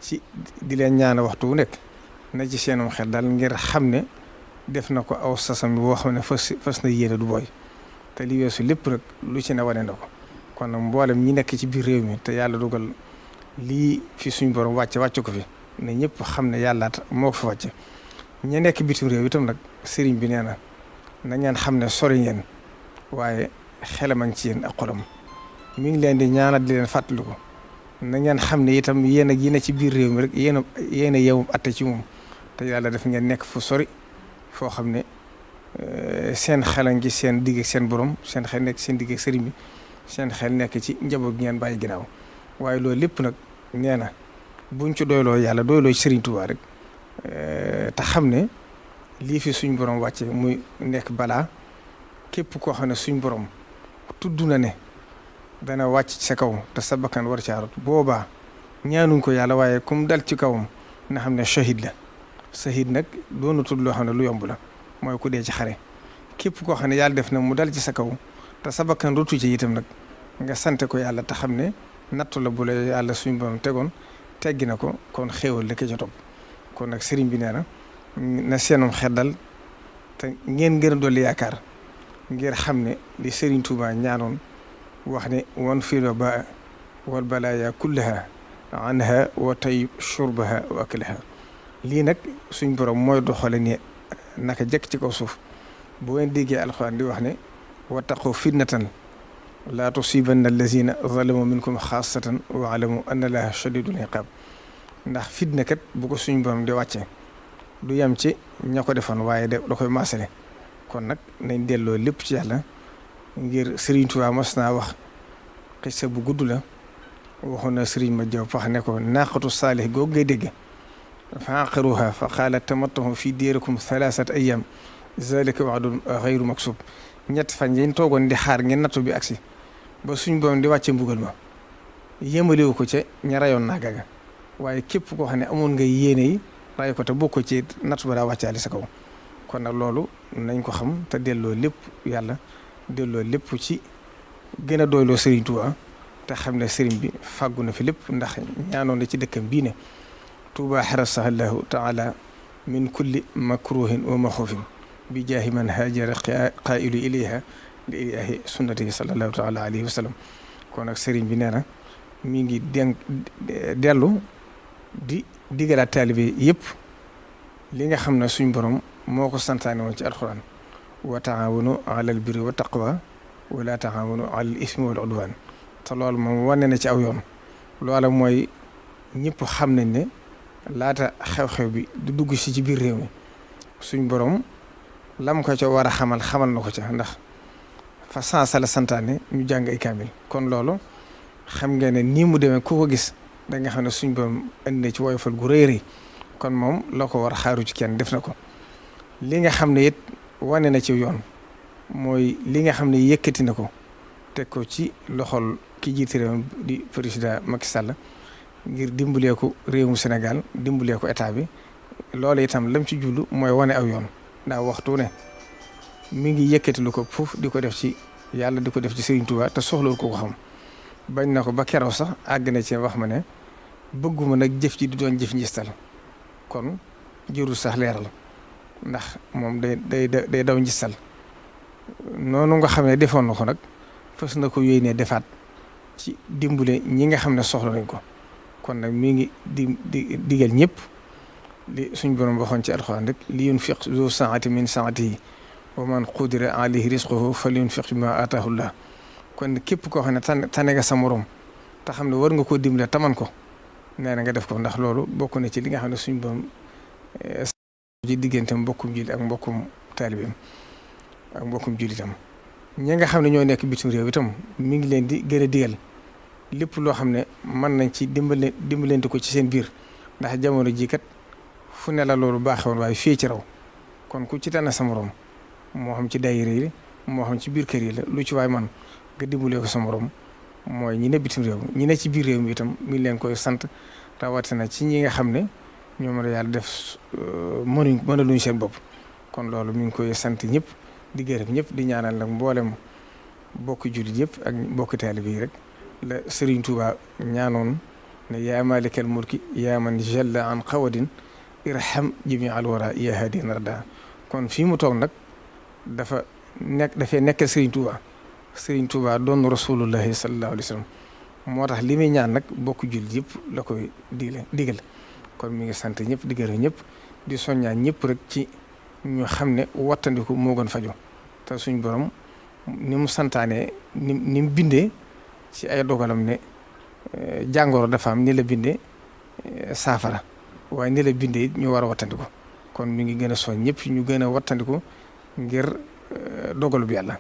ci di leen ñaan waxtu wu nekk na ci seenum xel daal ngir xam ne def na ko aw sasam bi boo xam ne fas na yéene du booy te li weesu lépp rek lu ci ne wane na ko kon nag mboolem ñi nekk ci biir réew mi te yàlla dugal lii fi suñ borom wàcce ko fi ne ñëpp xam ne yàlla moo ko fi wàcce ña nekk bitim réew itam nag sëriñ bi nee na ngeen xam ne sori ngeen waaye xelam a ngi ci yéen ak xolam mi ngi leen di ñaanal di leen fàttaliku na ngeen xam ne itam yéen ak yéen ci biir réew mi rek yéen a yewum atte ci moom te yàlla def ngeen nekk fu sori foo xam ne seen xel a ngi seen digg ak seen borom seen xel nekk seen digg ak sëriñ bi seen xel nekk ci njaboot gi ngeen bàyyi ginnaaw waaye loolu lépp nag nee na buñ ci doyloo yàlla doyloo ci sëriñ Tuubaa rek te xam ne lii fi suñ borom wàcce muy nekk balaa képp koo xam ne suñ borom tudd na ne dana wàcc ci sa kaw te sa bakkan war caarut boobaa ñaanuñ ko yàlla waaye comme dal ci kawam na xam ne shahid la shahid nag doonu tudd loo xam ne lu yomb la mooy ku dee ci xare képp koo xam ne yàlla def na mu dal ci sa kaw te sa bakkan rutu ci itam nag nga sante ko yàlla te xam ne nattu la bu la yàlla suñ borom tegoon teggi na ko kon xéewal la ko ca topp kon nag sëriñ bi nee na seenum xel dal te ngeen gën a dolli yaakaar ngir xam ne li sëriñ Tuubaa ñaanoon wax ne wan filo ba wal balaaya kullaha anha wa tayyib shurbaha wa aklaha lii nag suñ borom mooy doxale ni naka jekk ci kaw suuf bu ngeen déggee alxuraan di wax ne wattaqu fitnatan laa tusibanna allazina zalamu minkum xaasatan wa alamu anna allaha shadidul iqaab ndax fitna kat bu ko suñ borom di wàcce du yem ci ña ko defoon waaye da koy maasale kon nag nañ delloo lépp ci yàlla ngir Serigne Touba mas naa wax xisa bu gudd la waxoon na Serigne ma Jaw pax ne ko naaqatu saalih googu ngay dégg fa aqaruha fa qaala tamattahu fi diirikum thalaasat ayyam zalika wa'dun ghayru maksub ñett fan yéen toogoon di xaar ngeen nattu bi agsi ba suñ borom di wàcce mbugal ma yéemalewu ko ca ña rayoon naaga ga waaye képp koo xam ne amoon nga yéene yi ray ko te bokk ko ci nattu ba daa wàccaale sa kaw kon nag loolu nañ ko xam te delloo lépp yàlla delloo lépp ci gën a doyloo Serigne Touba te xam ne Serigne bi fàggu na fi lépp ndax ñaanoon na ci dëkkam bii ne Touba xarasaha llahu taala min kulli makruhin wa maxoofin bi jaahi man haajara qaa'ilu ilayha li ilaahi sunnatihi sallallahu taala alayhi wa sallam kon nag Serigne bi nee na mi ngi dellu di digalaat taalibe yëpp li nga xam ne suñ borom moo ko santaane woon ci alxuraan wa taawanu alal birri wa taqwa wala taawanu alal ismi wal udwan te loolu moom wane na ci aw yoon loola mooy ñëpp xam nañ ne laata xew-xew bi du dugg si ci biir réew mi suñ borom lam ko ca war a xamal na ko ca ndax fa sansa la santaane ñu jàng ay kaamil kon loolu xam nga ne nii mu demee ku ko gis da nga xam ne suñ borom indi na ci woyofal gu rëy rëy kon moom la ko war a xaaru ci kenn def na ko li nga xam ne it wane na ci yoon mooy li nga xam ne yëkkati na ko teg ko ci loxol ki jiite réew di président Macky Sall ngir dimbalee ko réewum Sénégal dimbalee ko état bi loolu itam lam ci jullu mooy wane aw yoon ndax waxtu ne mi ngi yëkkati lu ko foofu di ko def ci yàlla di ko def ci Serigne Touba te soxlawul ko xam bañ na ko ba keroog sax àgg na ci wax ma ne bëgguma nag jëf ji di doon jëf njistal kon jërul sax leeral ndax moom day daw njistal noonu nga xam ne defoon na ko nag fas na ko yéenee defaat ci dimbale ñi nga xam ne soxla nañ ko kon nag mi ngi digal ñëpp li suñ borom waxoon ci alxuraan rek li yunfiq zu saati min saatihi wa man qudira alayhi rizquhu falyunfiq mimma ataahu llah kon képp koo xam ne tane nga sa morom te xam ne war nga koo dimbale taman ko nee na nga def ko ndax loolu bokk na ci li nga xam ne suñ borom ci diggante mbokkum jullit ak mbokkum taalibeem ak mbokkum jullitam ñi nga xam ne ñoo nekk bitim réew itam mi ngi leen di gën a digal lépp loo xam ne mën nañ ci dimbalante ko ci seen biir ndax jamono ji kat fu ne la loolu baaxewoon waaye fii ci raw kon ku ci tànn sa morom moo xam ci daayira yi moo xam ci biir kër yi la lu ci waay man nga dimbalee ko sa morom mooy ñi ne bitim réew ñi ne ci biir réew mi itam mi ngi leen koy sant rawatina ci ñi nga xam ne ñoom la yàlla def mënaluñ seen bopp kon loolu mi ngi koy sant ñëpp di gërëm ñëpp di ñaanal nag mboolem bokki jullit yëpp ak bokki taalibe yi rek la Serigne Touba ñaanoon ne yaa maalikal mulki yaa man jalla an qawadin irham jami al wara yaa hadin rada kon fii mu toog nag dafay nekkal Serigne Touba doon rasulullahi sallallahu alayhi wa sallam moo tax li muy ñaan nag bokk jul yëpp la koy digal kon mi ngi sant ñëpp di gërëm ñëpp di soññaa ñëpp rek ci ñu xam ne wattandiku moo gën faju te suñ borom ni mu santaane ni mu bindee ci ay dogalam ne jàngoro dafa am ni la bindee saafara waaye ni la bindee ñu war a wattandiku kon mi ngi gën a soñ ñëpp ñu gën a wattandiku ngir dogalu bi Yàlla